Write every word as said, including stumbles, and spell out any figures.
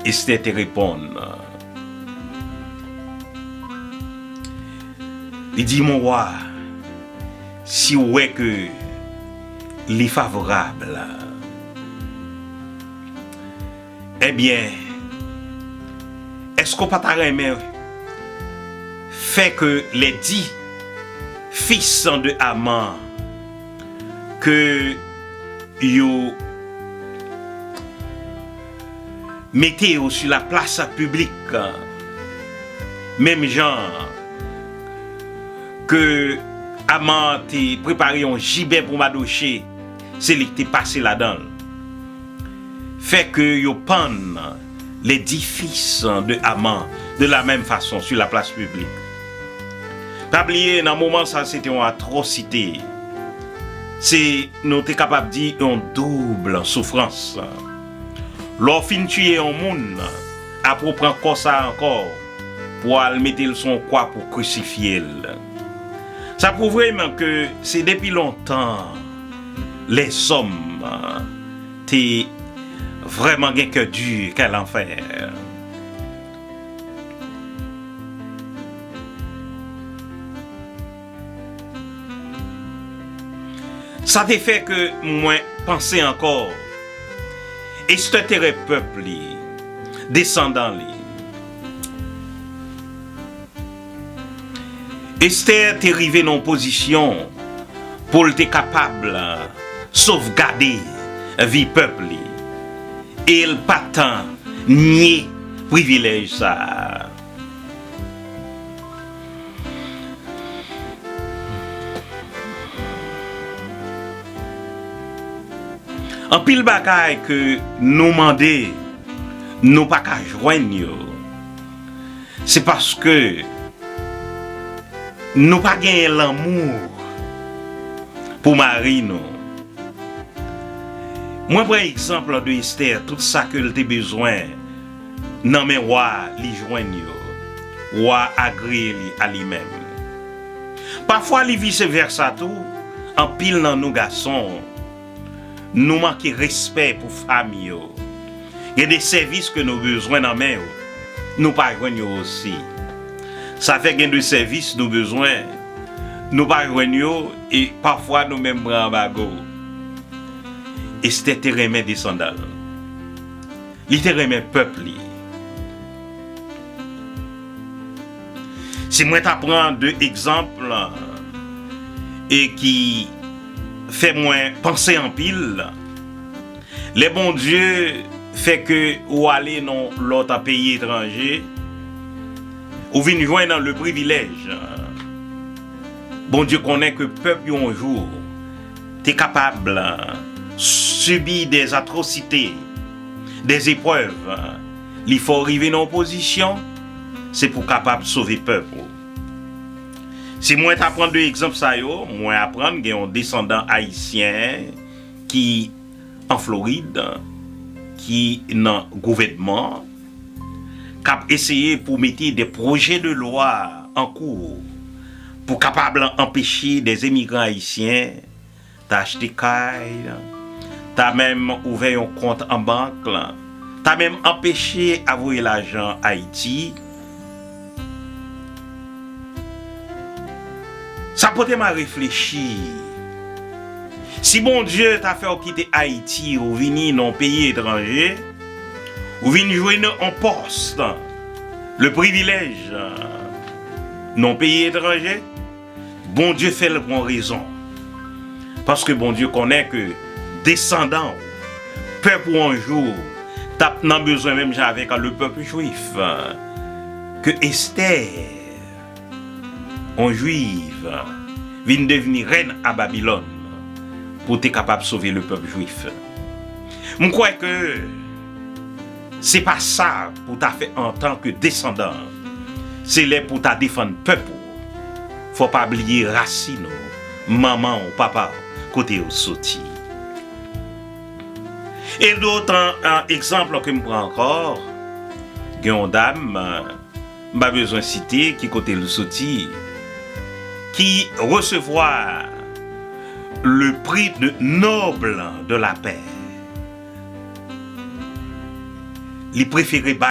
Estè te reponn, li di, Mon wa, si w wè ke li favorab, ebyen, èske w pa ta renmen fè ke les dix fils de Haman, ke yo mete yo sou laplas piblik, menm jan ke Haman te prepare yon jibè pou Madoche, se li ki te pase ladan l. Fè ke yo pann les dix fils de Haman de la même façon sur la place publique. Pa bliye, nan moman sa, se te yon atwosite. Se, nou te kapab di, yon doub soufrans. Lè w fin tiye yon moun, apre w pran kò sa ankò pou al mete l sou yon kwa pou krisifye l. Sa pwouve m ke se depi lontan lèzòm te vrèman gen kè di, kè lanfè. Sa te fè ke mwen panse ankò. Estè te renmen pèp li, desandan li. Estè te rive nan yon pozisyon pou l te kapab sovgade vi pèp li. E l pa t nye privilèj sa a. Anpil bagay ke nou mande, nou pa ka jwenn yo. Se paske nou pa genyen lanmou pou mari nou. Mwen pran egzanp de Estè, tout sa ke l te bezwen nan men wa, li jwenn yo. Wa agreye li a li menm. Pafwa, li vise vèsa tou, anpil nan nou gason, nou manke respè pou fanm yo. Gen de sèvis ke nou bezwen nan men yo, nou pa jwenn yo osi. Sa fè gen de sèvis nou bezwen, nou pa jwenn yo, e pafwa nou menm pran anbago. Estè te renmen desandan l. Li te renmen pèp li. Si mwen ta pran de egzanp e ki fè mwen panse anpil, lè Bondye fè ke ou ale nan lòt peyi etranje, ou vin jwenn le privilèj. Bondye konnen ke pèp yo yon jou te kapab sibi des atrocités, des épreuves. Li fè w rive nan yon pozisyon, se pou w kapab sove pèp ou. Si mwen ta pran de egzanp sa yo, mwen aprann gen yon desandan ayisyen ki an Florid, ki nan gouvènman, k ap eseye pou mete de pwojè de lwa an kou pou kapab anpeche de imigran ayisyen ta achte kay, ta menm ouvè yon kont an bank, ta menm anpeche a voye lajan Ayiti. Sa pote m a reflechi. Si Bondye ta fè w kite Ayiti, ou vini nan yon peyi etranje, ou vin jwenn yon pòs, le privilèj nan yon peyi etranje, Bondye fè l pou yon rezon. Paske Bondye konnen ke desandan w, pèp ou yon jou, t ap nan bezwen menm jan avèk le pèp jwif, ke Estè, yon jwiv, vin devni rèn a Babilòn pou te kapab sove le pèp jwif. M kwè ke se pa sa pou ta fè antanke desandan. Se lè pou ta defann pèp ou. Fò pa bliye rasin ou, manman ou, papa ou, kote yo soti. E dòt, an, an, egzanp ke m pran ankò, gen yon dam, m pa bezwen site ki kote l soti, ki resevwa le prix de Nobel de la Paix. Li prefere bay